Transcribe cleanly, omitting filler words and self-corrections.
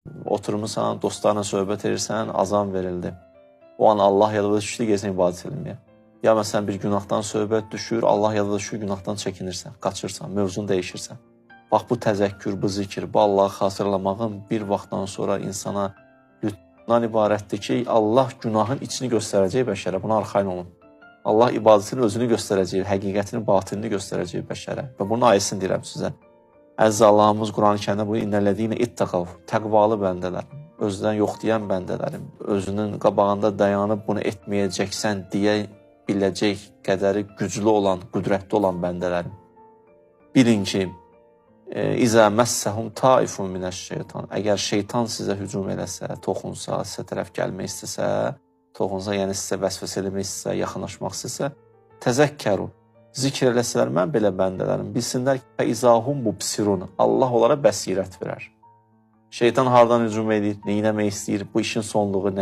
Oturmusan, dostlarla söhbət edirsən, azan verildi. O an Allah yadına düşdü, gəlsən ibadət eləməyə. Ya məsələn bir günahdan söhbət düşür, Allah yadına düşür, günahdan çəkinirsən, qaçırsan, mövzunu dəyişirsən. Bax bu təzəkkür, bu zikr, bu Allahı xatırlamağın bir vaxtdan sonra insana lütfundan ibarətdir ki, Allah günahın içini göstərəcək bəşərə. Buna arxayın olun. Allah ibadətin özünü göstərəcək, həqiqətini, batinini göstərəcək bəşərə. Və bunun ayəsini deyirəm sizə. Əziz Allahımız Quran-ı Kərimdə buyurur: "İnnellezîne ittaqav" təqvalı bəndələrim, özündən yox deyən bəndələrim, özünün qabağında dayanıb bunu etməyəcəksən deyə biləcək qədəri güclü olan, qüdrətli olan bəndələrim. Bilin ki, İzə məssəhum taifun minəş-şeytan. Əgər şeytan sizə hücum eləsə, toxunsa, sizə tərəf gəlmək istəsə, toxunsa, yəni sizə vəsvəsə eləmək istəsə, yaxınlaşmaq istəsə, təzəkkəru. Zikr eləsələr mən belə bəndələrim, bilsinlər ki, fəizahum mubsirun. Allah onlara bəsirət verər. Şeytan hardan hücum edir, nə etmək istəyir, bu işin sonluğu nə?